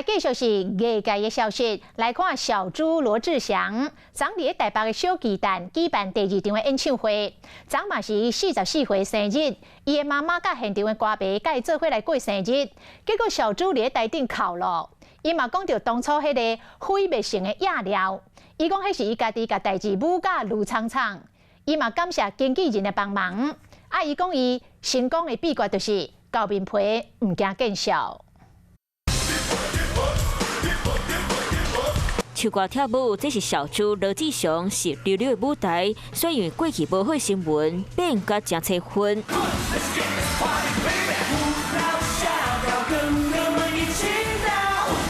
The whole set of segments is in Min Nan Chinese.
來繼續是藝界的消息，來看小豬羅志祥，昨佇咧台北的小巨蛋舉辦第二場的演唱會，昨嘛是伊44歲生日，伊的媽媽佮現場的歌迷佮伊做伙來過生日，結果小豬佇咧台頂哭囉，伊嘛講著當初彼個毀滅性的野尿，伊講彼是伊家己共代誌舞甲愈悖悖，伊嘛感謝經紀人的幫忙，啊，伊講伊成功的秘訣就是厚面皮，毋驚見笑。唱歌跳舞，這是小豬羅志祥濕溜溜的舞台。雖然過去無好新聞，變甲誠催婚。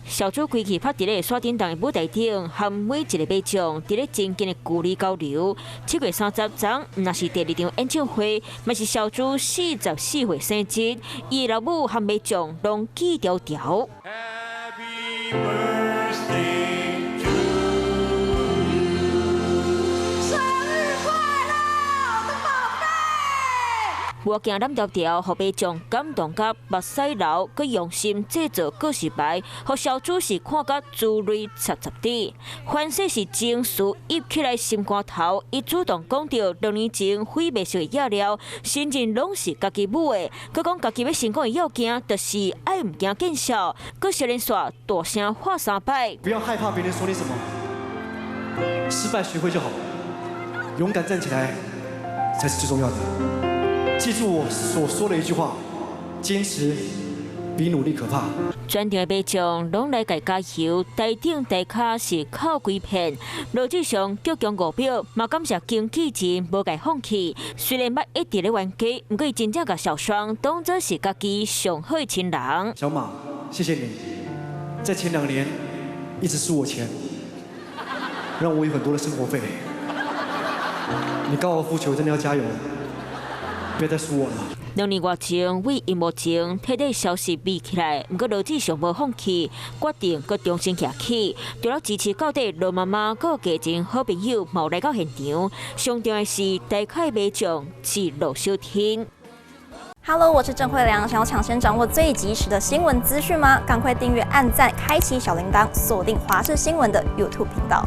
小豬規氣拍佇咧山頂洞的舞台頂，和每一个馬將佇咧真近的距離交流。7月30昨，毋若是第二場演唱會，嘛是小豬44歲生日，伊的老母和馬將攏記牢牢。Happy birthday to you，生日快樂，我的寶貝！無驚湳牢牢，予馬將感動甲目屎流，閣用心製作告示牌，予小豬是看甲珠淚潲潲滴。反正是情緒溢起來心肝頭，伊主動講著2年前毀滅性的野尿，承認攏是家己舞的，閣講家己欲成功的要件，就是愛毋驚見笑，閣小連續大聲喊三擺。不要害怕別人說你什麼，失敗學會就好，勇敢站起來才是最重要的。記住我所說的一句話：堅持比努力可怕。全場的馬將攏來共加油，台頂台跤是哭規片。羅志祥腳強五秒，嘛感謝經紀人無共放棄。雖然捌一直咧冤家，毋過伊真正共小雙當做是家己上好的親人。小馬，謝謝你，在前2年一直輸我錢，讓我有很多的生活費。你高爾夫球真的要加油，別再輸我了。2年外前，為螢幕前徹底消失秘起來，毋過羅志祥無放棄，決定閣重新徛起。除了支持到底，羅媽媽閣有家前好朋友嘛來到現場。上重要的是，台下馬將是羅小天。 Hello，我是鄭慧良。想要搶先掌握最及時的新聞資訊嗎？趕快訂閱、按讚、開啟小鈴鐺，鎖定華視新聞的 YouTube 頻道。